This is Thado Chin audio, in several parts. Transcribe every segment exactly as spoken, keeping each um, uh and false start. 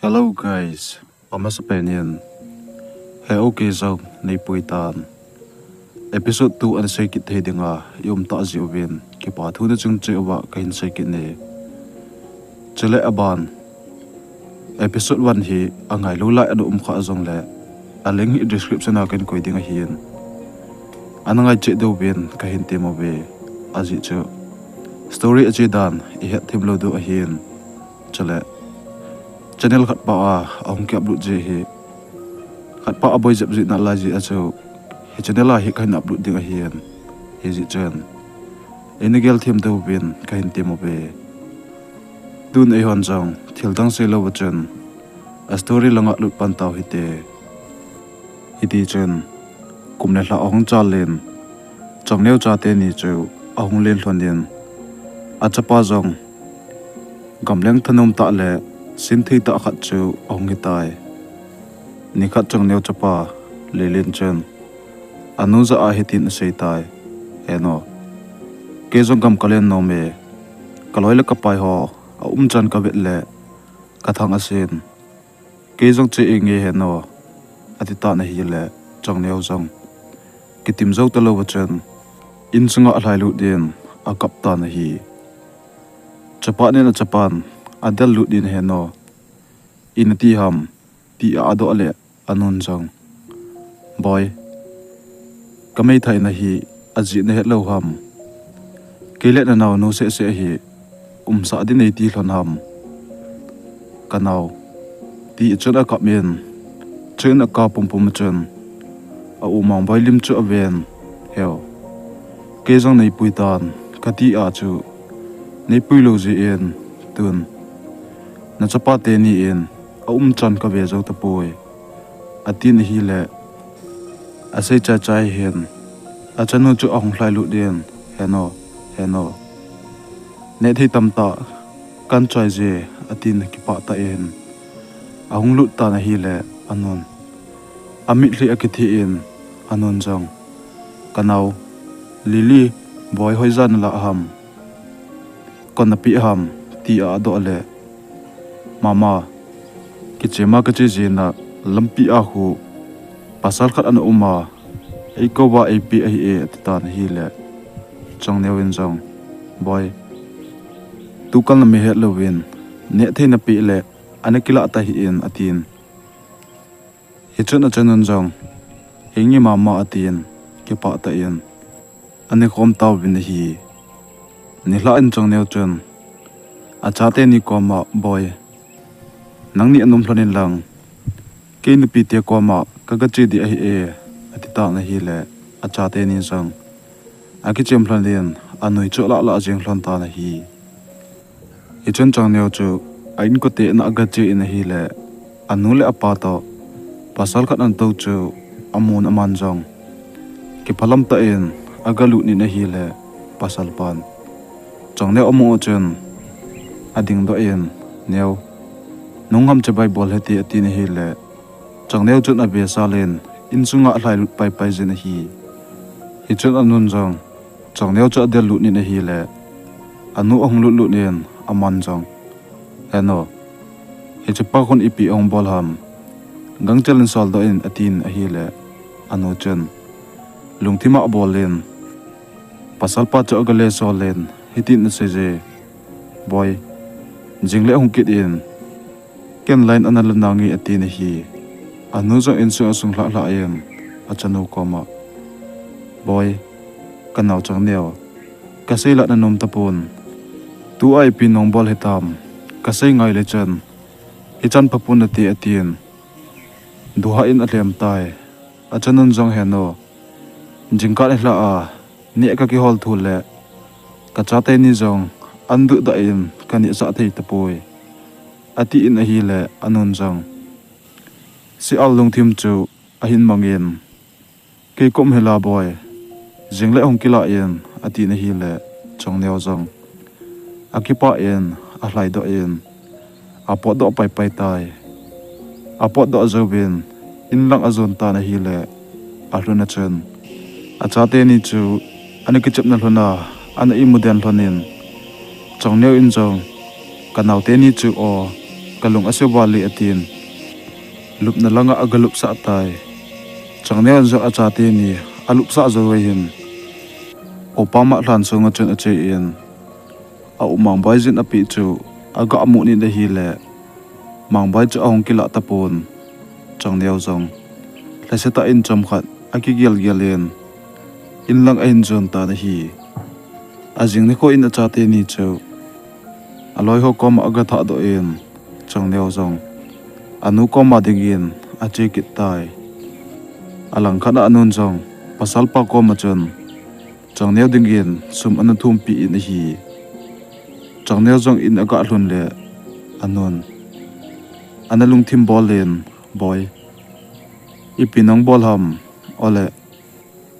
Hello guys, amasapen in he okay jong neipui tan. Episode two ana sei kit thei dinga i um tah jeh uvin kipa thu nachung cheh uva kahin sei kit e. Chule aban episode one hi angailou lai ana um kha jongle a link hi description a kahin koi ding ahin. Ana ngai cheh diuvin kahin tem uve. Ajeh chu story ache dan i het thim lou diu ahin. Chule channel khat pa a ahung ki upload ji hi, khat pa aboi jep ji nalai ji a chu hi channel a hi kahin upload ding ahin. Hijeh chun eina gel them diuvin kahin tem uve. Tun eihon jong thil dang sei lou va chun a story langa lut pan tau hite. Hiti chun kum le lha ahung chal in Changneo chate ni chu ahung len lhon in achapa jong gamleng thanom tah le sinthei tah khat chu ahung hitai. Nikhat Changneo chapa Lilin chun anu jah a hitin asei tai. Heno, kei jong gam kalen nom e, kaloi le kapai ho aumchan kavet le kathang asen. Kei jong che inge heno, ati tan ahile Changneo jong kitim jou talou va chun insunga alhailut in akap tan ahi. Chapa nen achapan adel lut in heno, ina ti ham, ti a adoh le anun jong, Boi, kameithai nahi, ajeh nahet lou ham? Kei le nanao nu seh seh hi umsah ding neiti lhon ham? Kanao, ti chun akap in, chuin aka pumpum chun aumang Boi lim chu aven. Heu, kei jong neipui tan, kati a chu neipui lou jeh in tun nachapa teni in aumchan kave jou tapoi, atin ahile asei chaichai hin achanu chu ahung lhailut in, Heno, heno, nethei tamtah kahin choi je, atin kipah tah in ahung lut tan ahile anun amitlhi akithe in anun jong, Kanao, Lily, Boi hoijan nalah ham? Kon napeh ham? ti a adoh le, Mama, kichema kache jeh in lampi a khu pasal khat ana um a, eikou va eipeh ahi e, ati tan ahile Changneo in jong, Boi, tukal nami het louvin nehthei napeh le ana kilah tahih in, atin. Hichun achanun jong, Henge mama, atin kipah tah in ana khom tauvin ahi. Nilhah in Changneo chun achateni koma, Boi, nangni anom lhon in lang, kei nupite koma kagache ding ahi e, ati tan ahile achateni jong akichem lhon in anui chu alah lah jeng lhon tan ahi. Hichun Changneo chu a inkote in agache in ahile anu le apa toh pasal khat ana tou chu amun aman jong kiphalam tah in agalut in ahile pasalpan Changneo amu chun adingdoh in, Neo, nung ham chibai bol hite, atin ahile Changneo chun avesal in insunga alhailut paipai jin ahi. Hichun anun jong Changneo chu adel lut in ahile anu ahung lutlut in aman jong, Heno, hichepa khun ipi ahung bol ham? Gangchel in soldoh in, atin ahile anu chun lungthim a abol in pasalpa chu agale sol in hitin asei je, Boi, jingle hung kit in, ken line ana la nange, atin ahi. Anu jong insung asung lhah lhah in achanu koma, Boi, kanao Changneo, kasei lah nanom tapon, tua ipi nabol hitam, kasei ngai le chun hichan phapon nate, atin duhah in alhem tai. Achanun jong, Heno, jingkah nilhah a neh kakihol thu le kachateni jong ana duhdah in kanehsah thei tapoi, atin ahile anun jong, Sial lungthim chu ahin mangin, Kei kom hila Boi, jingle hung kilah in, atin ahile Changneo jong akipah in alhaidoh in apotdoh paipai tai. Apotdoh jouvin inlang ajon tan ahile alhun a chun achateni chu ana kichepna lhon a ana imu den lhon in, Changneo in jong, Kanaoteni chu o, kalung asei val e, atin, lupna langa aga lupsah tai. Changneo in jong achate ni alupsah jou ahin, opa ma lhan sunga chun ache in, a u Mangboi jin apeh chu aga mun in ahile, Mangboi chu ahung kilah tapon. Changneo jong lhasetah in chomkhat akigel gel in, in lang ahin jon tan ahi. Ajing nikho in achate ni chu aloi ho koma aga thahdoh in, Changneo jong anu koma dingin ache kit tai. Alangkhat a anun jong pasalpa koma chun Changneo dingin sum ana thumpi in ahi. Changneo jong in aga lhun le anun ana lungthim bol in, "Boi, ipi nang bol ham, ole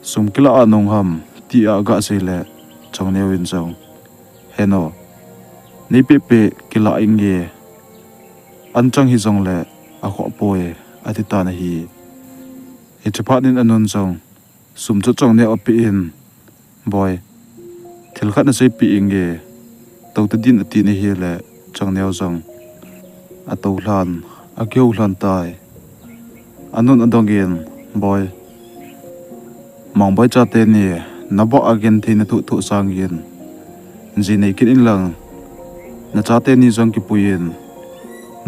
sum kilah a nahung ham?" tia aga sei le, Changneo in jong, "Heno, neipeh peh kilah inge, anchang hijongle akhoh poi," ati tan ahi. Hiche phat in anun jong sum chu Changneo apeh in, "Boi, thil khat naseipeh inge, tou tadin," atin ahile, Changneo jong atou lhan, akihou lhan tai. Anun adong in, "Boi, Mangboi chate ni nabah a genthei nathoh thoh sangin ji nei kit in lang, nachate ni jong kipui in,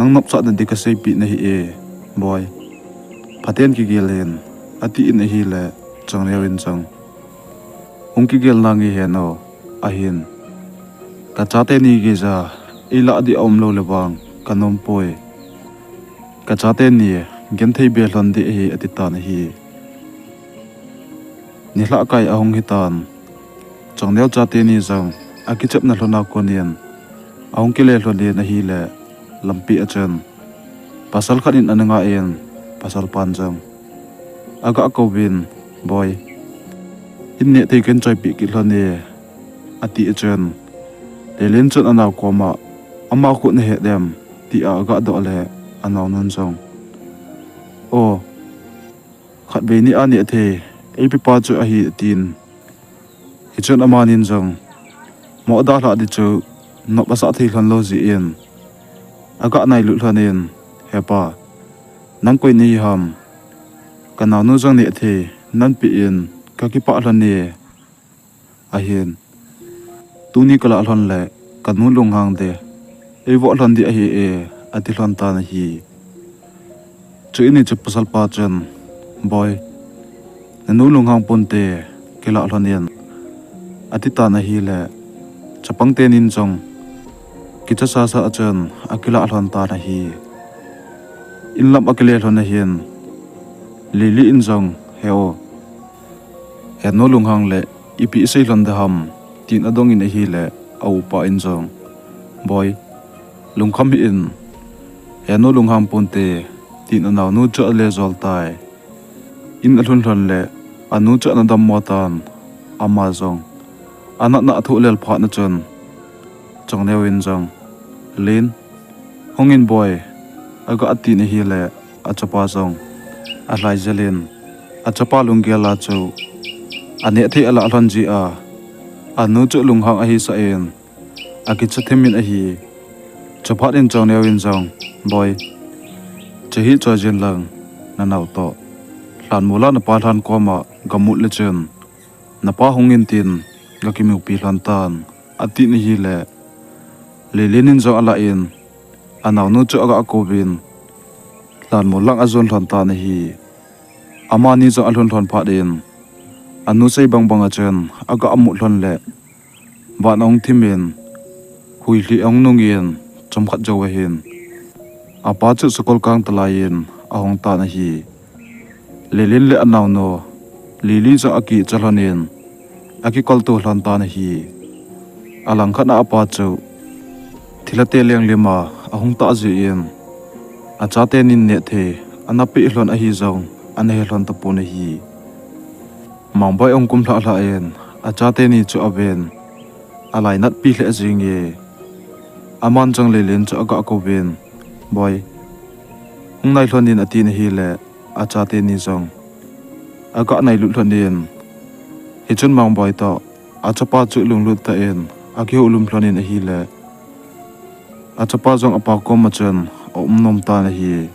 nang nopsah nadi kaseipeh nahi e, Boi. Phaten kigel in," ati in ahile, Changneo in jong, "Hung kigel nange heno," ahin, "Kachate ni geija eilah ding aum lou le vang kanom poi. Kachate ni genthei be lhon ding ahi," ati tan ahi. Nilhah kai ahung hitan, Changneo chate ni jong akichepna lhon a kon in ahung kile lhon in ahile, lampi a chun pasal khat in ana nga in, pasalpan jong aga kouvin, "Boi, in nehthei kahin choipeh kit lhon e," ati a chun, Lelen chun anao koma, "Ama khu nahet em?" tia aga doh le, anaonun jong, "O, khatvei nia nehthei eipepa chu ahi," atin. Hichun amanin jong moh dalhah ding chu nop asah thei lhon lou jeh in, aga nailut lhon in, "Hepa, nang koi nahi ham? Kanaonu jong nehthei nanpeh in kakipah lhon e, ahin, tuni kalah lhon le kanu lunghang ding eivoh lhon ding ahi e," ati lhon tan ahi. Chuin hiche pasalpa chun, "Boi, nanu lunghang ponte, kilah lhon in," ati tan ahile, chapang tenin jong kicha sasa a chun akilah lhon tan ahi. In lam akile lhon ahin, Lili in jong, "He o, henu lunghang le ipi isei lhon ding ham?" tin adong in ahile, a upa in jong, "Boi, lungkham hih in, henu lunghang ponte," tin anaonu chu ale jol tai. In alhun lhon le, anu chu ana dammo tan, ama jong anatna athoh lel phat na chun, Changneo in jong, "Len, hung in boi," aga tin ahile, achapa jong alhai jel in, achapa lunggel a chu anehthei alah lhon jeh a, anu chu lunghang ahisah in, akicha thim in ahi. Chuphat in Changneo in jong, "Boi, chehi choi jin lang, nanao toh lhanmol a napa lhan koma gamut le chun, napa hung in tin, gakimupi lhon tan," ati in ahile, Lelen in jong alah in, anaonu chu aga kouvin, lhanmol lang ajon lhon tan ahi. Amani jong alhun lhon phat in, anu sei bangbang a chun aga mut lhon le, van ahung thim in, huilhi ahung nung in, chomkhat jou ahin, apa chu sakol kang talai in ahung tan ahi. Lelen le anaonu, Lili jong akicha lhon in, akikolto lhon tan ahi. Alangkhat a apa chu thilha te lenglim a ahung tah jeh in, achate nin nehthei ana peh lhon ahi jong ana he lhon tapon ahi. Mangboi ahung kum lhah lhah in, achate ni chu aven, alainatpi lheh jenge. Aman jong Lelen chu aga kouvin, "Boi, hung nai lhon in," ati in ahile, achate ni jong aga nailut lhon in, hichun Mangboi toh achapa chu lunglut tah in akihoulim lhon in ahile, achapa jong apa koma chun aum nom tan ahi.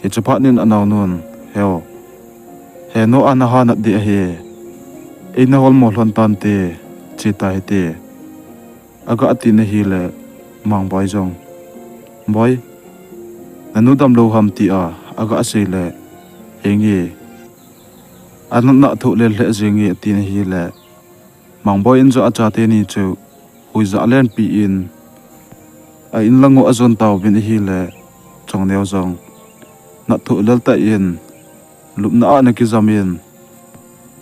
Hiche phat in anaonun, Heo, henu a naha nat ding ahi. Eina holmo lhon tante, che tahite, aga tin ahile, Mangboi jong, Boi, nanu damlou ham tia aga sei le, Henge, anat nat thoh lel lheh jenge, atin ahile, Mangboi in jong achate ni chu huija lenpi in, a inlang u ajon tauvin ahile, Chongneo jong nat thoh lel tah in, lupna a ana kijam in,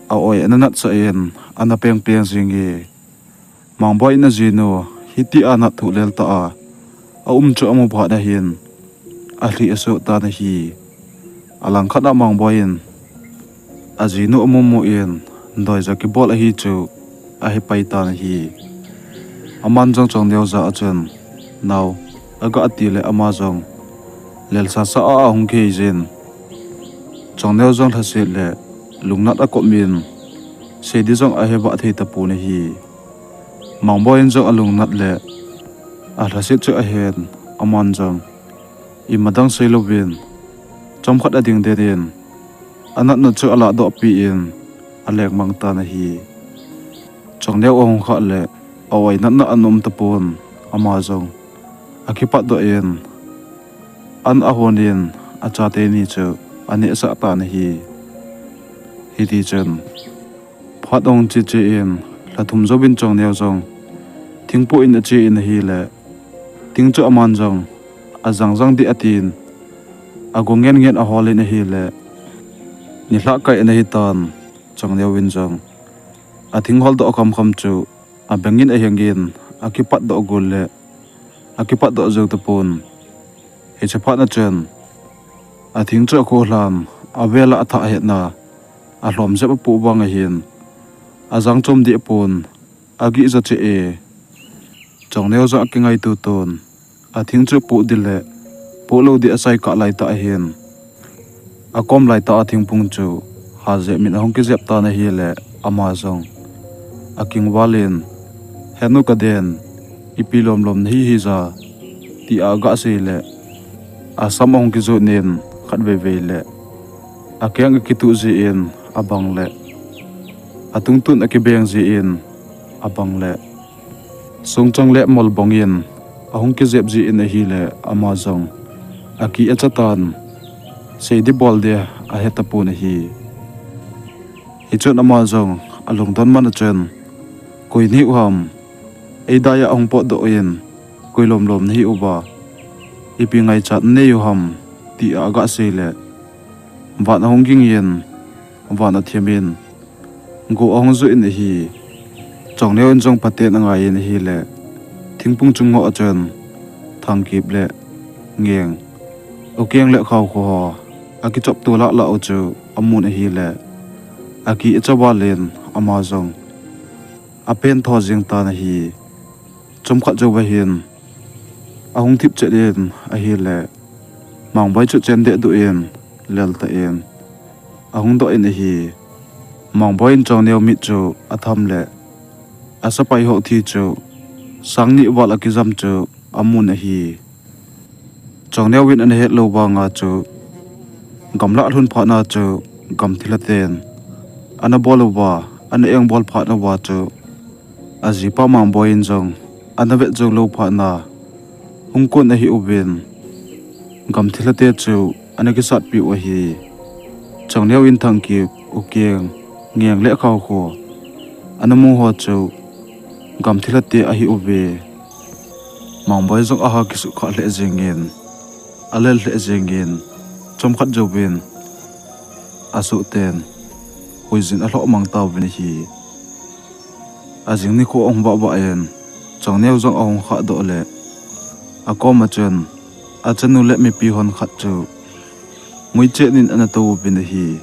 a-oi ana natsah in, ana pengpeng jenge. Mangboi in ajinu hitia nat thoh lel tah a aum chu amu phat ahin, alhi asoh tan ahi. Alangkhat a Mangboi in ajinu amumu in, doija kibol ahi chu ahepai tan ahi. Aman jong Chongneo jah a chun, Nao, aga ti le ama jong lelsasa a ahung kihei jin. Chongneo jong lhaset le lungnat akop in, sei ding jong ahevah thei tapon ahi. Mangboi in jong alungnat le alhaset chu ahen, aman jong imadang seilouvin, chomkhat ading den in, anatna chu alahdohpi in, alengmang tan ahi. Chongneo ahung khah le, a-oi natna ana um tapon, ama jong akipatdoh in, an ahon in, achate ni chu anehsah tan ahi. Hitichun phat ahung che che in, lha thum jouvin Chongneo jong thingpoh in ache in ahile, thing chu aman jong ajang jang ding atin, ago ngen ngen ahol in ahile, nilhah kai in ahitan. Chongneo in jong athing holdoh khamkham chu abeng in aheng in, akipatdoh gol le akipatdoh jou tapon. Hiche phat a chun athing chu akhoh lhan, avel a athah hetna alhom jep apoh vang ahin, ajang chom deh pon, agih ja cheh e. Chongneo jong akingaito ton, athing chu poh ding le poh lou ding asai kah laitah ahin, akom laitah a thingphung chu hajep in ahung kijep tan ahile, ama jong akingval in, Henu kaden, ipi lomlom nahi hija, tia aga sei le, asam ahung kijot in khatveivei le akeng akituh jin abang le, atungtun akibeng jin abang le, songchang le mol bang in ahung kijep jin ahile, ama jong akih acha tan, sei ding bol ding ahetapon ahi. Hichun ama jong alungdon man a chun, Koi nahiu ham, eidai a ahung potdoh in, koi lomlom nahiuva, ipi ngaichat naneiu ham, tia aga sei le, van ahung ging in, van athem in, go ahung ju in ahi. Chongneo in jong phaten angai in ahile, thingphung chung ngoh a chun Thangkip le Ngeng, Ukeng le Khaokho ho akichop to lah lah u chu amun ahile, akih acha val in ama jong apen tho jeng tan ahi. Chomkhat jouva hin ahung thip chet in ahile, Mangboi chu chen dehduh in leltah in ahung doh in ahi. Mangboi in Chongneo mit chu atham le, asapai ho thi chu sang ni val akijam chu amun ahi. Chongneo in ana hetlou vanga chu, gamlah lhun phatna chu gamthilha ten ana bol uva, ana engbol phat uva chu, ajipa Mangboi in jong ana vet jou lou phatna hung kon ahi uvin, gamthilha te chu ana kisatpeh u ahi. Chongneo in Thangkip, Ukeng, Ngeng le Khaokho ana mu ho chu gamthilha te ahiuve. Mangboi jong aha kisukha lheh jengin, alel lheh jengin, chomkhat jouvin asoh ten huijin alhoh mang tauvin ahi. Ajing nikho ahung vah vah in, Chongneo jong ahung khahdoh le, akoma chun achanu le mipi hon khat chu muichen in ana tou uvin ahi.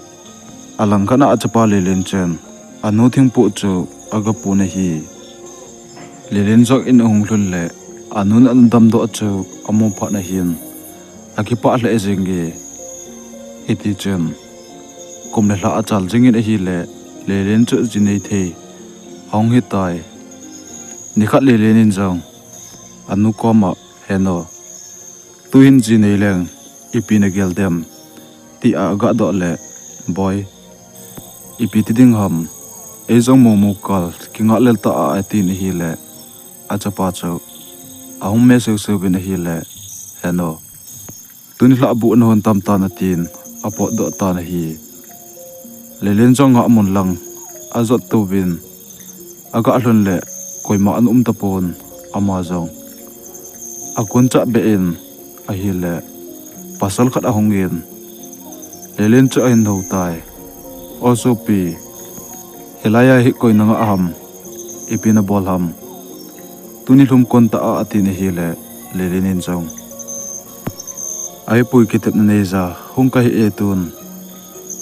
Alangkhat a achapa Lelen chun anu thingpoh chu agapon ahi. Lelen jong in ahung lhun le, anun ana damdoh chu amu phat ahin, akipah lheh jenge. Hitichun kum le lha achal jingin ahile, Lelen chu jinei thei ahung hitai. Nikhat Lelen in jong anu koma, Henu, Tuhin ji nei leng, ipi nagel dem, tia aga doh le, Boi, ipi ti ding ham, ei jong mumu kal, kingah lel ta a, atin ahile, achapa chu ahung me seu seu vin ahile, Heno, tuni lhah bu ana hon tam tan, atin apotdoh tan ahi. Lelen jong ngah mun lang ajot touvin, aga lhun le koima ana um tapon, ama jong akoncha beh in ahile, pasal khat ahung in, Lelen chu ahin hou tai. O sopi, hilai a hi koi nangah ham, ipi nabol ham, tuni lhum kon ta a, atin ahile, Lelen in jong, Ahipoi, kitepna neija hung kahi e tun,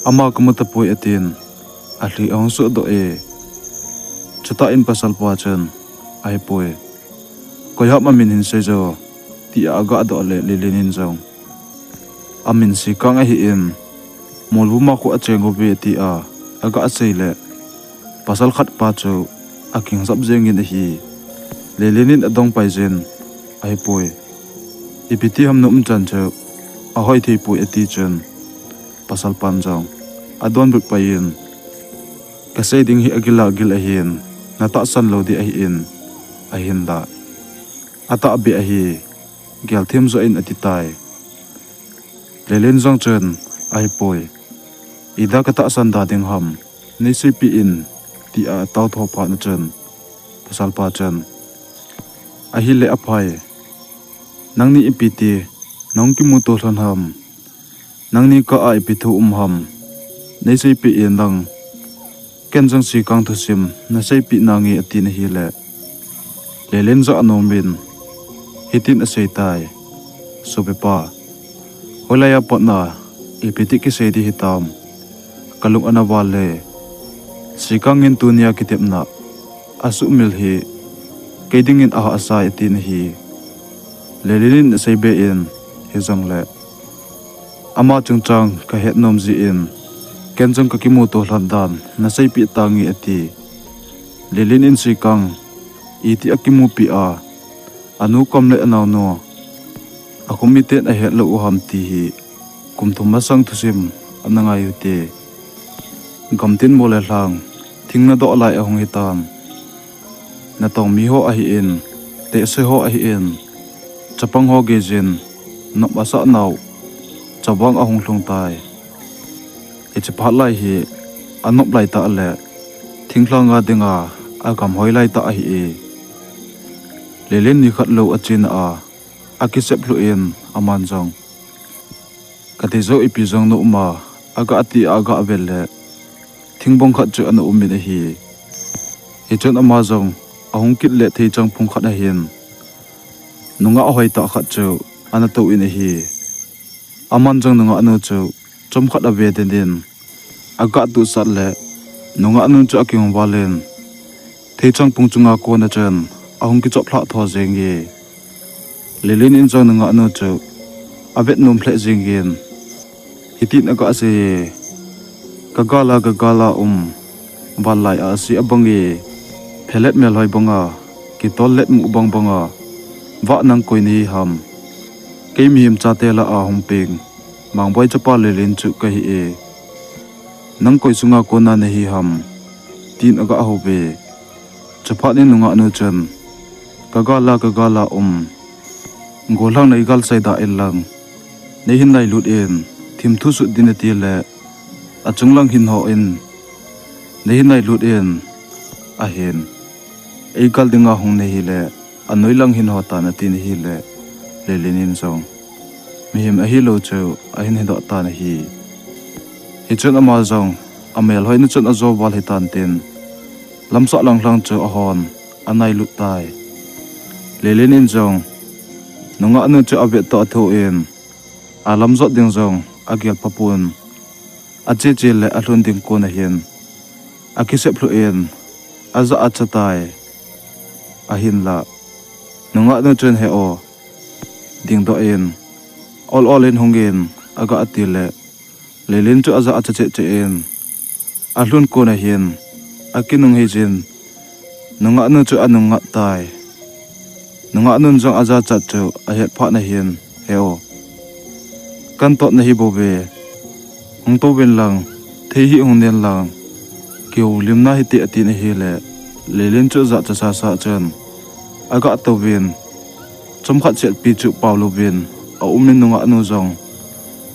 ama kamu tapoi, atin alhi ahung sohdoh e. Chutah in pasalpa chun, Ahipoi, koi ham amin hin seijo, tia aga doh le, Lelen in jong, Amin Sikang ahin, Molvuma khu acheng uve, tia aga sei le, pasal khat pa chu akingsap jengin ahi. Lelen in adong pai jin, Ahipoi, ipi ti ham, na umchan chu ahoi theipoi, ati chun, pasalpan jong adonbut pai in, Kasei ding hi agil agil ahin, natahsan lou ding ahin, ahinla atahbeh ahi, gelthem joh in, ati tai. Lelen jong chun, Ahipoi, ida katahsan da ding ham, neiseipeh in, tia ataotho phat na chun, pasalpa chun, Ahile aphai, nangni ipi ti nahung kimuto lhon ham, nangni kah a ipi thu um ham, neiseipeh in lang, ken jong Sikang thusim naseipeh nange, atin ahile, Lelen jong anomin hitin asei tai, Sopipa, hoilai a patna ipi ti kisei ding hitam, kalung ana val e. Sikang in tunia kitepna asuhmil hi kei dingin ahahsa e, atin ahi. Lelen in aseibe in, Hijongle ama chungchang kahet nom jeh in, ken jong kakimuto lhon dan naseipeh tange, ati. Lelen in Sikang iti akimupeh a, anu kom le anaonu, akhomiten ahet lou u ham ti hi kum thum masang thusim ana ngai ute. Gamtin mo le lhang, thing nadoh lai ahung hitan. Natong mi ho ahin, tehse ho ahin, chapang ho geijin, nop asah nau chavang ahung lhung tai. Hiche phat lai hi anop lai tah le thinglhang a dinga agam hoi lai tah ahi e. Lelen nikhat lou achena a, akisep lhu in, aman jong, Kati jou, ipi jong na um a, aga ti a, aga vel le, thingbong khat chu ana um in ahi. Hichun ama jong ahung kit le theichang phung khat ahin, nungah hoitah khat chu ana tou in ahi. Aman jong nungahnu chu chomkhat ave den in, aga tusat le, nungahnu chu akihung val in, theichang phung chunga kona chun ahung kichoplhah tho jenge. Lelen in jong nungahnu chu avet nom lheh jengin, hitin aga seiye, Kagal a, kagal a um, val lai a ase abang e, phelet melhoi banga, kitol let muh bang banga, vah, nang koi nahi ham? Kei mihem chate lah a hung peng Mangboi chapa Lelen chu kahi e. Nang koi sunga kona nahi ham? tin aga houve. Chuphat in nungahnu chun, Kagal a, kagal a um, gollhang neigal seidah in lang, neihin nailut in, thim thu sut ding nati le, achung lang hin hon, neihin nailut in, ahin, eigal dinga hung nahile, anoi lang hin ho tan, atin ahile, Lelen in jong mihem ahilou chu ahin hedoh tan ahi. Hichun ama jong amelhoina chun ajo val hitan tin, lamsah lang lang chu ahon anailut tai. Lelen in jong nungahnu chu avet toh athoh in, alamjot ding jong agel phapon, ache che le alhun ding kon ahin, akisep lhu in, ajah acha tai. Ahinla, nungahnu chun he o, dingdoh in, ol ol in hungin, aga ti le, Lelen chu ajah acha cheh cheh in, alhun kon ahin, akinung hijin, nungahnu chu anung ngat tai. Nungahnun jong ajachat chu ahet phat nahin, he o, Kan tot nahi bou ve. Hung tou vin lang, thei hi hung nen lang, kihoulim nahite atin ahile, Lelen chu ajahcha sasa chun, aga touvin, chomkhat chetpi chu pao louvin aum in nungah nu jong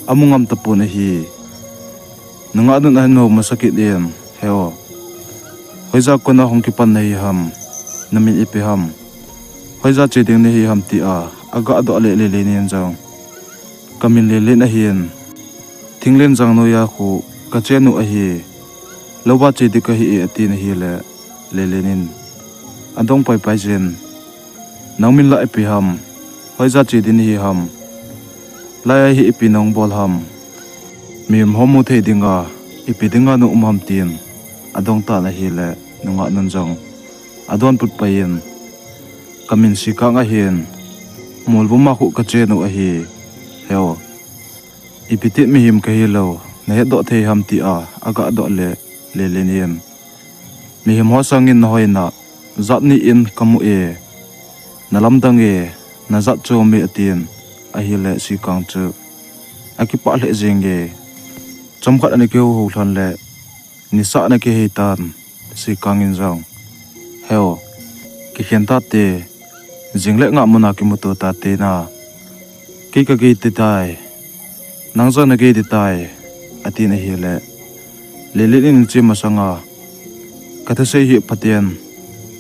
amu ngam tapon ahi. Nungah nun ahin hou masa kit in, He o, hoija kona hung kipan nahi ham, namin ipi ham, hoija che ding nahi ham tia aga doh le Lelen in jong, Kamin Lelen ahin, Thinglen jang noiya khu kache nu ahi, louva che ding kahi e atin ahile, Lelen in adong paipai jin, Nang min la ipi ham, hoija che ding nahi ham, laiya hi ipi nahung bol ham, mihem ho mu thei dinga ipi dinga naum ham tin adong tan ahile, nungah nun jong adonbut pai in, Kamin Sikang ahin, Molvum a khu kache nu ahi, He o, ipi ti mihem kahilou nahetdoh thei ham tia aga doh le Lelen in, Mihem ho sangin nahoina jat ni in kamu e, nalamdang e, najat chom e atin ahile, Sikang chu akipah lheh jenge. Chomkhat ana kihou hou lhon le, nisa ana kihei tan, Sikang in jong, He o, kikhen tate, jing le ngah muna kimuto tate na, kei kagei ding tai, nang jong nagei ding tai, atin ahile, Lelen in che masanga, Kathusei hi phaten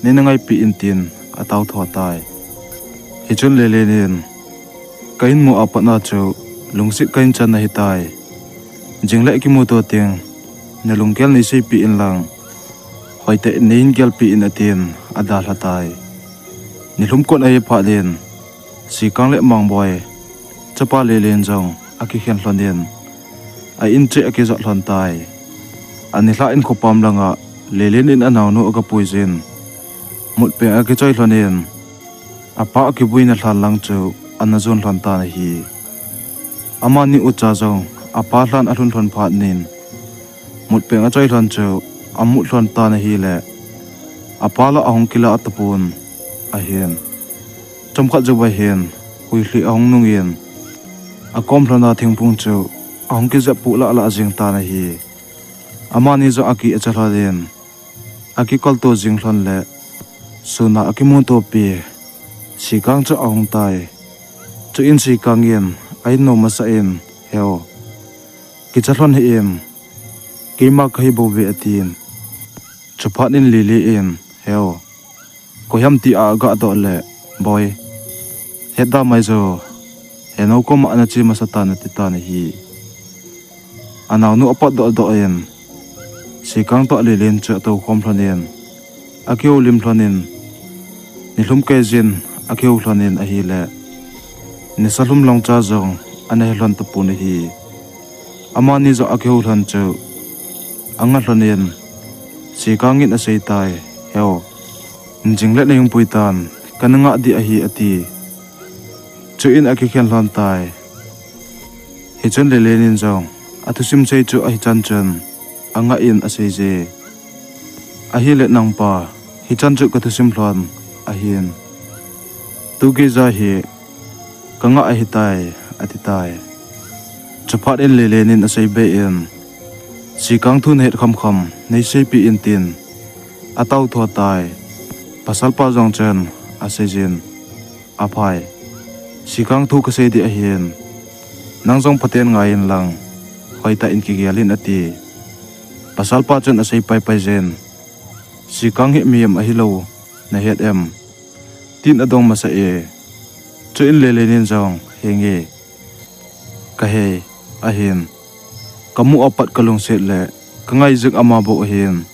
neina ngaipi in tin atao tho tai. Hichun Lelen in, Kahin mu a patna chu lungset kahin chan ahitai. Jing le kimuto teng, nalunggel neiseipeh in lang, hoitah in neihin gelpeh in atin adalha tai. Nilhum kon ahi phat in, Sikang le Mangboi chapa Lelen jong akikhen lhon in, a in cheh akijot lhon tai. Anilhah in khopam langa Lelen in anaonu aga puijin, mutpeng akichoi lhon in, apa akivuina lhan lang chu ana jon lhon tan ahi. Amani ucha jong apa lhan alhun lhon phat in, mutpeng achoi lhon chu amut lhon tan ahile, apa lah ahung kilah tapon ahin, chomkhat jouva hin huilhi ahung nungin, akom lhona thingphung chu ahung kijep puh lah lah jeng tan ahi. Amani jong akih acha lhon in, akikolto jing lhon le, suna akimutopi Sikang chu ahung tai. Chuin Sikang in ahin nou masa in, He o, kicha lhon hih in, keima kahi bou ve atin. Chuphat in Lelen in, He o, koi ham tia aga doh le, Boi, hetda mai jo, henou koma nache masa tan ati tan ahi. Anaonu apatdoh doh in, Sikang toh Lelen chu atoukhom lhon in, akihoulim lhon in, nilhum keiyin akihou lhon in ahile, nisa lhum lhon cha jong ana he lhon tapon ahi. Amani jong akihou lhon chu anga lhon in, Sikang in asei tai, He o, jing le nahung pui tan, kana ngah ding ahi ati. Chuin akikhen lhon tai. Hichun Lelen in jong athusim sei chu ahichan chun angah in aseije. Ahile, Nangpa, hichan chu kathusim lhon ahin, tu geija hi kangah ahitai, ati tai. Chuphat in Lelen in aseibe in, Sikang thu nahet khamkham neiseipeh in tin atao tho tai. Pasalpa jong chun aseijin, Aphai, Sikang thu kasei ding ahin, nang jong phaten ngai in lang, hoitah in kigel in ati. Pasalpa chun asei paipai jin, Sikang hi mihem ahilou nahet em? tin adong masa e. Chuin Lelen in jong, Henge, kahei, ahin, kamu apat kalungset le kangai jing ama bou ahin,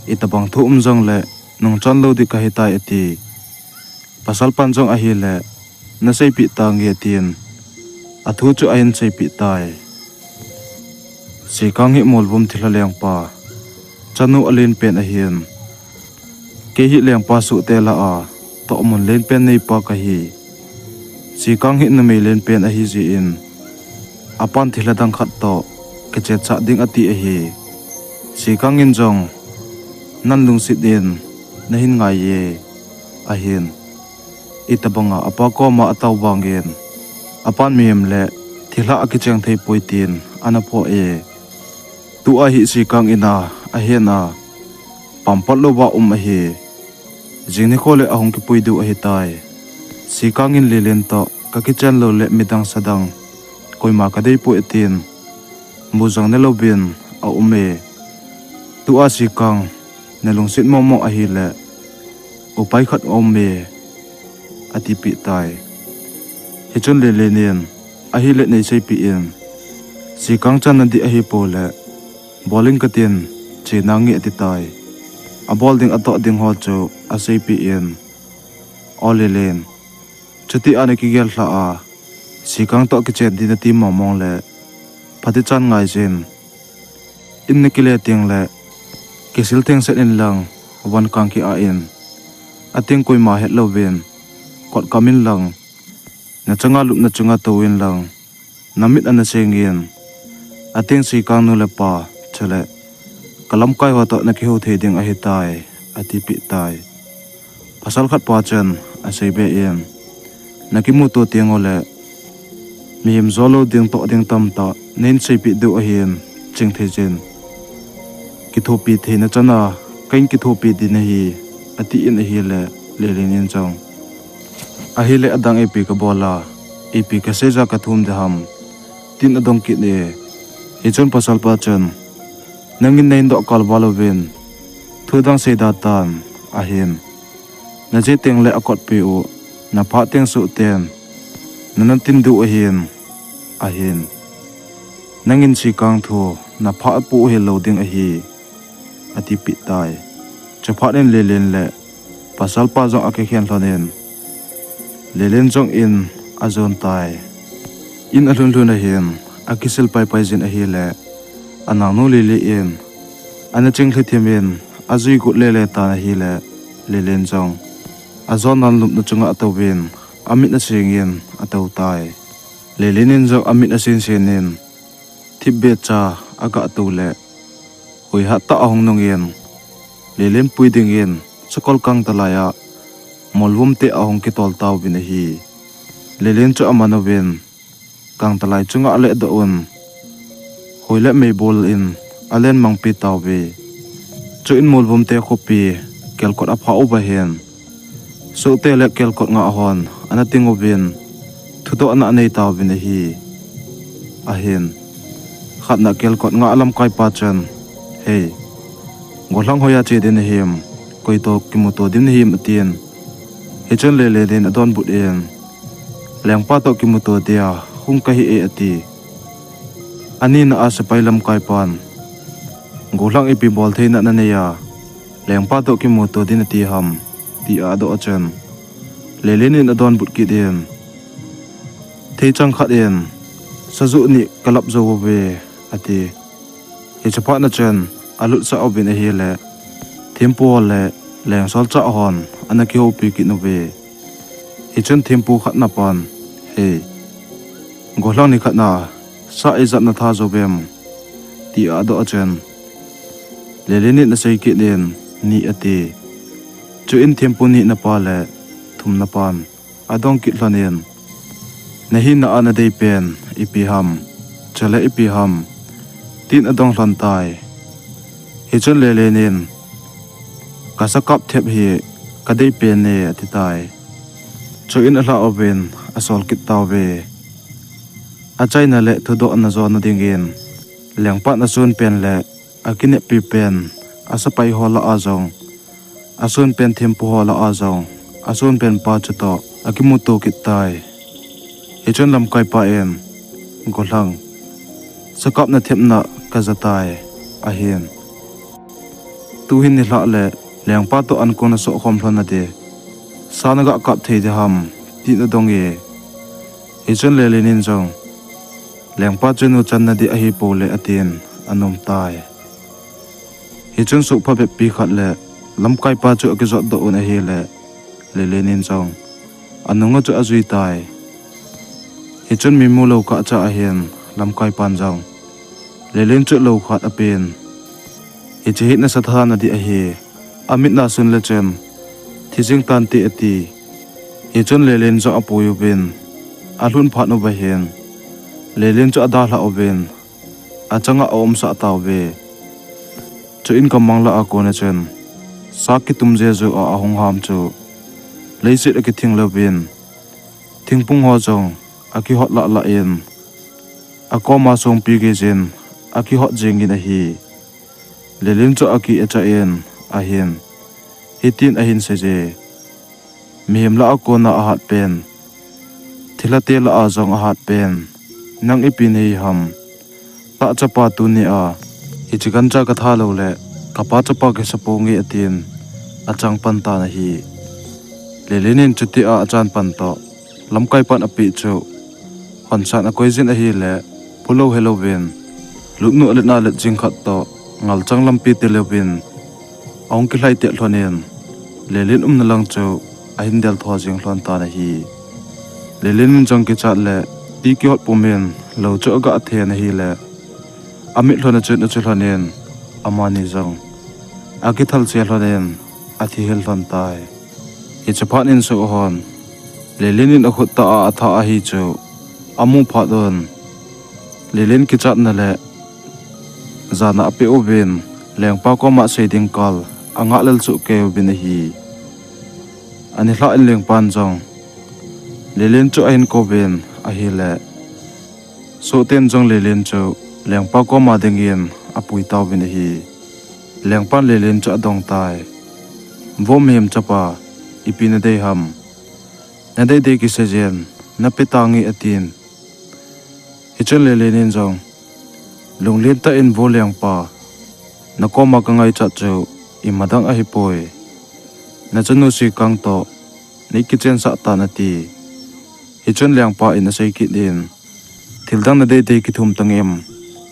itobang thu um jongle nungchon lou ding kahitai ati. Pasalpan jong ahile, naseipeh tange tin athu chu ahin seipeh tai. Sikang hi Molvum thilha lengpa chanu alen pen ahin, kei hi lengpa sohte lah a tohmun lenpen neipa kahi. Sikang hi numei lenpen ahijeh in, apan thilha dang khat toh kichetsah ding ati ahi. Sikang in jong, Nang lungset in nahin ngai e, ahin, itobanga apa koma atao vangin, apan mihem le Hilai a kicheng thei poi tin ana phoh e. Tua hi Sikang in a, ahen a, pampat louva um ahi. Jing nikho le ahung kipui diu ahitai. Sikang in Lelen toh, ka kichen lou le midang sadang koima ka dei poi atin, mu jong ne louvin a um e. Tua Sikang, na lungset mong mong ahile, upai khat a um e, a tipeh tai. Hichun Lelen in, ahile nei seipeh in, Sikang channa ding ahi pole, bol ing katin, che nange a ti tai. A bol ding a toh ding ho chu a seipeh in, O Lelen, chuti a na kigel lha a, Sikang toh kichen ding na ti mong mong le, phatichan ngai jin. In na kile teng le, kisil theng set in lang, von kang ki a in. A teng koima het louvin, kot kam in lang, na changa lupna chunga tou in lang, na mit ana seng in. A teng Sikang nu le pa, chule ka lamkai ho toh na kihou thei ding ahitai, a tipeh tai. Pasal khat pa chun a seibe in, na kimuto teng ule, mihem jo lou ding toh ding tamtah nei seipeh diu ahin, ching thei jin. Kithopi theina chan a, ka in kithopi ding ahi, a ti in ahile, Lelen in jong, ahile adang ipi ka bol a, ipi ka seija ka thum ding ham, tin a dong kit e. Hichun pasal pa chun, nang in na in doh kal val uvin, thu dang seida tan, ahin. Na je teng le a kot peh u, na phah teng suh ten, na na tin diu ahin, ahin. Nang in Sikang thu, na phah poh hel lou ding ahi, a tipeh tai. Chuphat in Lelen le pasal pa jong a kikhen lhon in, Lelen jong in a jon tai. In a lhun lhun ahin, a kisil pai pai jin ahile, a naonu Lelen in, ana ching lhi thim in, a jui got le le tan ahile, Lelen jong, a jon nan lupna chunga a tou in, a mit a seng in, a tou tai. Lelen in jong a mit a sen sen in, thipbeh cha a ga tou le, huihat tah a hung nung in, Lelen pui ding in, sakol kangtalai a, molvom te a hung kitol tauvin ahi. Lelen chu a man uvin, kangtalai chunga a le doh un, hui le mei bol in, a len mangpi tauve. Chuin molvom te khopi, kelkot a phah uva hin, sohte le kelkot ngah hon, ana ting uvin, thudoh ana nei tauvin ahi. Ahin, khatna kelkot ngah lamkai pa chun, hei, gollhang hoiya che ding nahim, koi toh kimuto ding nahim atin. Hichun Lelen in a donbut in, lengpa toh kimuto dia hung kahi e ati. Anina a sepai lamkai pan, gollhang ipi bol theina nanei a, lengpa toh kimuto ding nati ham, ti a adoh a chun, Lelen in a donbut kit in, theichang khat in, sajuh ni ka lap jou uve, ati. Hiche phat na chun, a lutsah uvin ahile, thempu le lengsol chah hon, ana kihoupi kit uve. Hichun thempu khatna pan, hei, gollhang ni khatna, sa ijat na tha jou vem, ti a adoh a chun, Lelen in a sei kit in, ni ati. Chuin thempu nina pa le thumna pan, a dong kit lhon in, na hina a na dei pen, ipi ham, chule ipi ham, tin a dong lhon tai. Hichun Lelen in, ka sakap thep hi ka dei pen e, ati tai. Chuin a lha uvin, a sol kit tauve. A chaina le thudoh na jona dingin, lengpa na sun pen le, a kinepi pen, a sepai ho lah a jong, a sun pen thempu ho lah a jong, a sun pen pa chutoh, a kimuto kit tai. Hichun lamkai pa in, gollhang, sakap na thepna ka ja tai, ahin. Tuhin nilhah le, lengpa toh ankon a soh khom lhon nati, sa na ga kap thei ding ham, tin a dong e. Hichun Lelen in jong, lengpa chu nu channa ding ahi pole atin, a nom tai. Hichun sopha beppi khat le, lamkai pa chu a kijot doh un ahile, Lelen in jong, a nunga chu a jui tai. Hichun mimu lou kah cha ahin, lamkai pan jong, Lelen chu lou khat a pen. Hiche hi na sa tha na ding ahi, a mit na sun le chun, thi jing tante ati. Hichun Lelen jong a pui uvin, a lhun phat uva hin, Lelen chu adalhah uvin, achanga aumsah tauve. Chuin kamang lah a kona chun, sa kitum jeju a ahung ham chu leiset akithing louvin, thingphung ho jong akihot lah lah in, akoma songpi geijin akihot jingin ahi. Lelen chu akicha in ahin, hitin ahin seije, mihem lah a kona ahat pen, thilha te lah a jong ahat pen nang ipi nei ham? Tahchapa tunia hiche gancha katha loule kapa chapa kisa ponge, atin achang pan tan ahi. Lelen in chutia achan pan toh lamkai pan apeh chu honsan akoijin ahile, phulou helouvin, lutnu alet na let jing khat toh ngalchang lampi tilouvin ahung kilhai tet lhonin, Lelen umna lang chu ahin del tho jing lhon tan ahi. Lelen in jong kichat le ti kihot pumin lou chu aga then ahile, amit lhon a chun achu lhonin, amani jong akithal che lhonin athi hel lhon tai. Hiche phat in soh hon Lelen in akhut tah a atha ahi chu amu phat un, Lelen kichatna le jana apeh uvin, lengpa koma sei ding kal angah lel soh kei uvin ahi. Anilhah in lengpan jong Lelen chu ahin kouvin ahile, sohten jong Lelen chu lengpa koma dingin apui tauvin ahi. Lengpan Lelen chu adong tai. Vo mihem chapa, ipi nadei ham? Nadei dei kiseijen, nape tange, atin. Hichun Lelen in jong, lunglen tah in, vo lengpa, nakoma kangaichat chu imadang ahipoi. Nachanu Sikang toh nei kichensah tan, ati. Hichun lengpa in asei kit in, thildang nadei dei kithum tangem?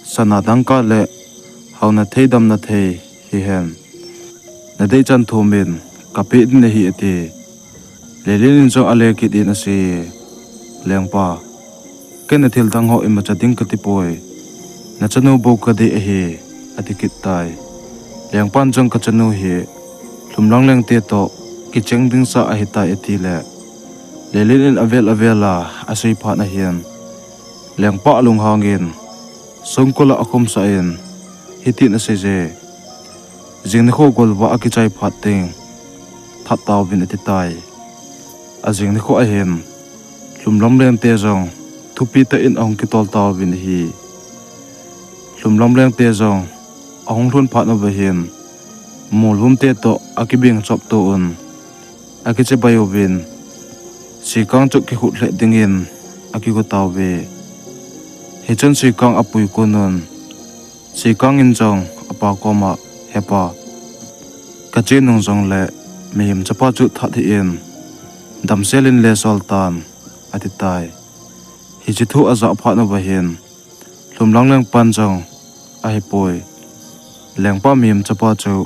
Sana dangka le haona thei damna thei hihen, nadei chan thumin kapeh ding ahi, ati. Lelen in jong ale kit in asei, lengpa, ken thildang ho imacha ding katipoi. Nachanu bou kadei ahi, ati kit tai. Lengpan jong kachanu hi Lhumlang Lengte toh kicheng ding sa ahitai, atile, Lelen in avel avel a asei phat ahin, lengpa alunghangin songkul a akhumsah in, hitin aseije, jing nikho golvah akichai phat teng that tauvin, ati tai. Ajing nikho ahin Lhumlang Lengte jong thupi tah in ahung kitol tauvin ahi. Lhumlang Lengte jong ahung lhun phat uva hin Molvum te toh akibeng chop to un, akichibai uvin, Sikang chu kikhut lheh dingin akigo tauve. Hichun Sikang apui kon un, Sikang in jong apa koma, hepa, kache nung jongle mihem chapa chu that hih in, damsel in le sol tan, ati tai. Hiche thu ajah phat uva hin Lhumlang Lengpan jong, ahipoi, lengpa mihem chapa chu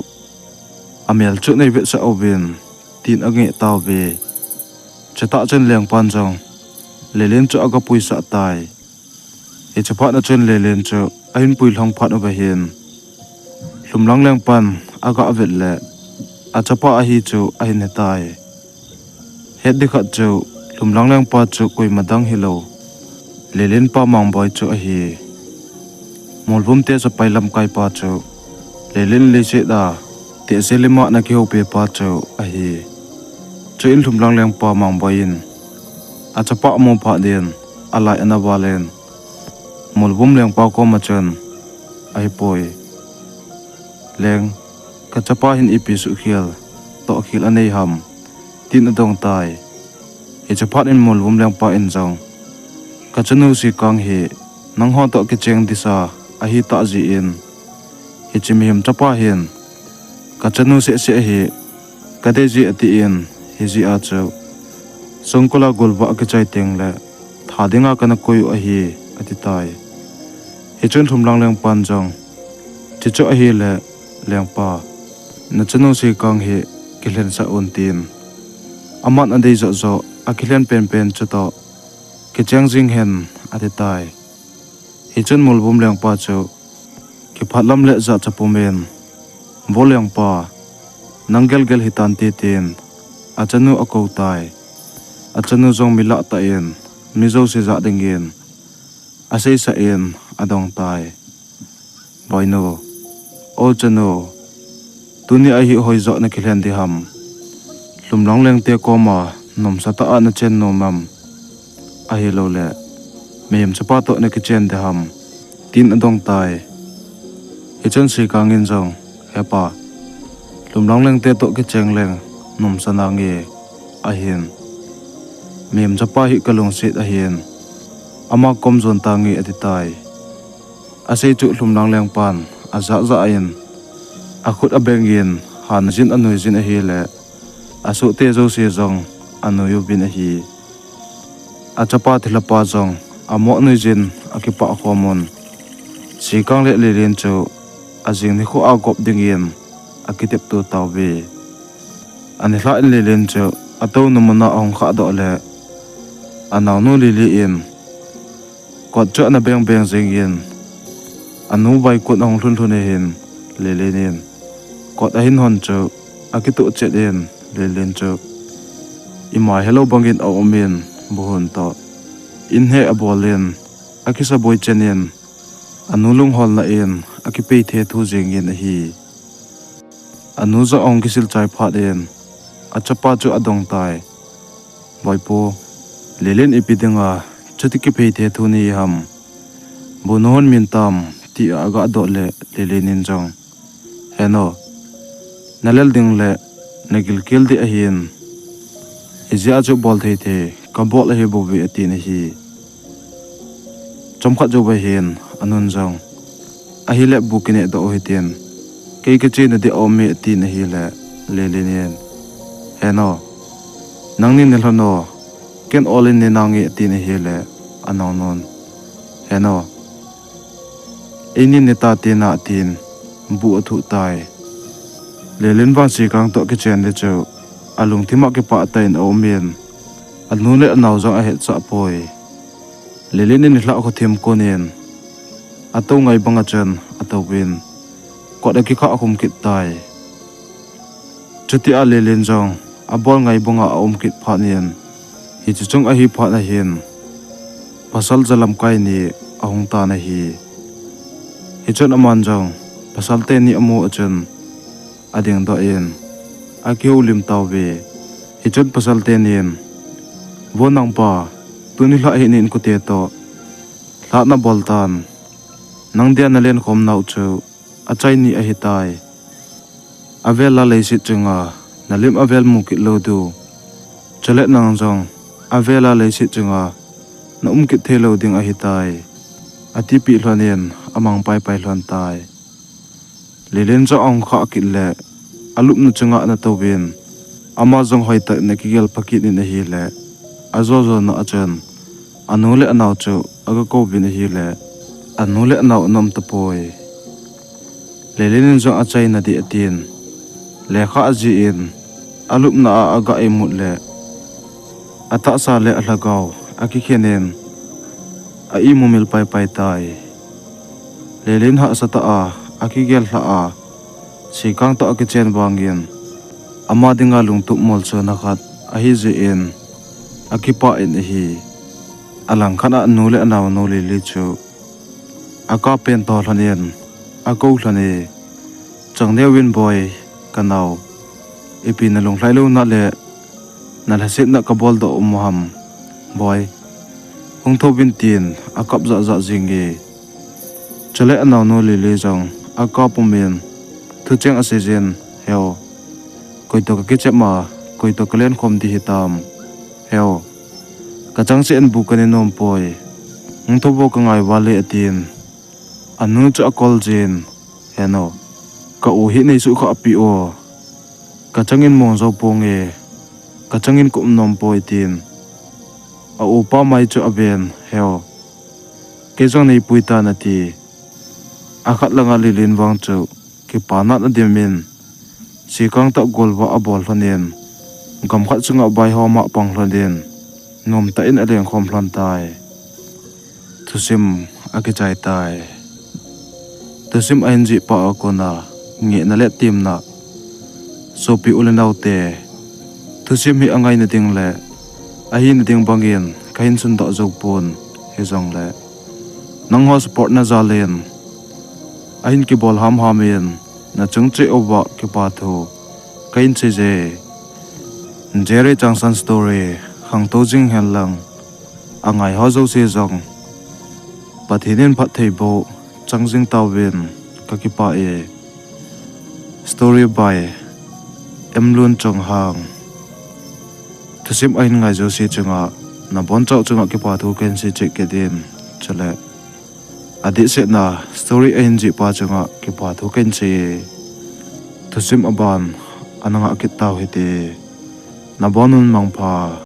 amel chu nei vetsah uvin, tin angeh tauve. Chutah chun lengpan jong Lelen chu aga puisah tai. Hiche phat a chun Lelen chu ahin pui lhong phat uva hin Lhumlang Lengpan aga vet le achapa ahi chu ahin hetai. Het ding khat chu Lhumlang Lengpa chu koima dang hilou, Lelen pa Mangboi chu ahi. Molvum te sepai lamkai pa chu Lelen leiset a tehse lima ana kihoupi pa chu ahi. Chuin Lhumlang Lengpa Mangboi in achapa amu phat in alai ana val in Molvum Lengpa koma chun, ahipoi, Leng, kachapa hin ipi suhkhel tohkhel anei ham, tin adong tai. Hiche phat in Molvum Lengpa in jong, kachanu Sikang hi nangho toh kicheng ding sa ahitah jeh in, hiche mihem chapa hin kachanu sehseh hi kadei ji atin, hijeh a chu songkul a golvah akichai tengle that dinga kana koi u ahi, ati tai. Hichun Lhumlang Lengpan jong, chuche chu ahile, lengpa, nachanu Sikang hi kilhensah un, tin, aman adei joh joh akilhen penpen chutoh kicheng jing hen, ati tai. Hichun Molvum Lengpa chu kiphat lam le jachat pumin, Vo lengpa, nang gelgel hitante, tin achanu akou tai. Achanu jong mi lah tah in, mi jouse jah dingin aseisah in adong tai. Boinu, o chanu, tuni a hi hoijoh nakilhen diham? Lhumlang lengte koma nomsa tah a nachen nom am? Ahilouleh, mihem chapa toh nakichen diham? Tin adong tai. Hichun Sikang in jong, Hepa, lhumlang lengte toh kicheng leng nomsa nange, ahin. Mihem chapa hi kalungset ahin, ama kom jon tange ati tai. Asei chu lhumlang lengpan ajahjah in, akhut abeng in, han jin anui jin ahile, asohte jouse jong anui uvin ahi. Achapa thilhapa jong amo nui jin akipah khomun, Sikang le Lelen chu ajing nikho a gop dingin akitepto tauve. Anilhah in Lelen chu atouna muna ahung khahdoh le, anaonu Lele in kot chu ana bengbeng jengin, anu vaikun ahung lhunlhun ahin, Lelen in kot ahin hon chu akitoh chet in, Lelen chu, ima helou bangin aumin, buhon toh inhe abolin, akisaboi chenin, anu lungholna in akipei thethu jengin ahi. Anu jong ahung kisil chai phat in, achapa chu adong tai. Boipu, Lelen ipi dinga chuti kipei thethu nei ham? Bu nahon min tam? Tia agadoh le, Lelen in jong, Heno, nalel ding le nagilkel ding ahin, hijeh a chu bol thei thei kabol ahibouve, atin ahi. Chomkhat jou ahin, anun jong, Ahile bu kinehdoh u hitin, kei kachena ding aume, atin ahile, Lelen in, Heno, nangnin nelhon o, ken ol in ne nange, atin ahile, anaonun, Heno, einin neta tena, atin bu athuh tai. Lelen vang Sikang toh kichen le chu alungthim a kipah tah in aumin, anu le anao jong ahetsah poi. Lelen in nilhah khothim konin atou ngai banga chun atouvin, kot akikhah khum kit tai. Chutia Lelen jong abol ngai banga aum kit phat in, hiche chung ahi phat ahin, pasal jalamkai ni ahung tan ahi. Hichun aman jong pasal teni amu a chun adingdoh in akihoulim tauve. Hichun pasal tenin, Vo nangpa, tuni lhah hi nin kote toh lhah nabol tan, nang dia nalenkhom nau chu achaini ahitai. Avela leiset chunga nalim avel mu kit lou diu, chule nang jong avela leiset chunga naum kit theilou ding ahitai, atipeh lhonin amang paipai lhon tai. Lelen jong ahung khah kit le, alupna chunga ana touvin, ama jong hoitah in akigel pha kit in ahile, ajo jona a chun anu le anao chu agakouvin ahile, anu le anao ana um tapoi. Lelen in jong achaina ding atin, lekha ajih in, alupna a aga imut le, atahsa le alhagao akikhen in, aimumil paipai tai. Lelen hahsatah a akigel lhah a, Sikang toh akichen vangin, ama dinga lungtup molchona khat ahijeh in akipah in ahi. Alangkhat a anu le anaonu Lele chu akapen to lhonin, akou lhone, Changneovin Boi, kanao, ipi nalunglhai louna le nalhasetna kaboldoh um u ham, Boi? Hung thouvin, tin akap jahjah jinge. Chule anaonu Lele jong akap umin, thucheng aseijin, Heo, koitoh kakichep a, koitoh kalenkhom ding hitam? Heo, kachangseh in bu kane nompoi, hung thouvo kangai vale, atin, anu chu akol jin, Heno, ka-u hi neisuhkhahpeh o, kachangin mong jou ponge, kachangin kaum nompoi, tin, a-upa mai chu aven, Heo, kei jong neipui tan, ati. Akhat langa Lelen vang chu kipana in adimin, Sikang toh golvah abol lhonin, gamkhat sunga vaihoma pang lhonin, nomtah in alengkhom lhon tai. Thusim akichai tai. Thusim ahin jih pa a kona ngehna le temna. Sopi u le naote, thusim hi angaina ding le ahina ding bangin kahin sundoh jou pon, hijongle Nangho support na jal in ahin kibol hamham in, nachung cheh uva kipa thu kahin seije. Jerry Changsan story khangtou jing hen lang, angai ho jouse jong Pathen in phattheiboh chang jing tauvin, kakipah e. Story by M Lun Chonghang. Thusim ahin ngai jouse chunga nabonchauva chunga kipa thu kahin sei cheh kit in, chule adehsetna story ahin jihpa chunga kipa thu kahin sei e. Thusim aban ana ngah kit tau hite. Nabonun mangpha.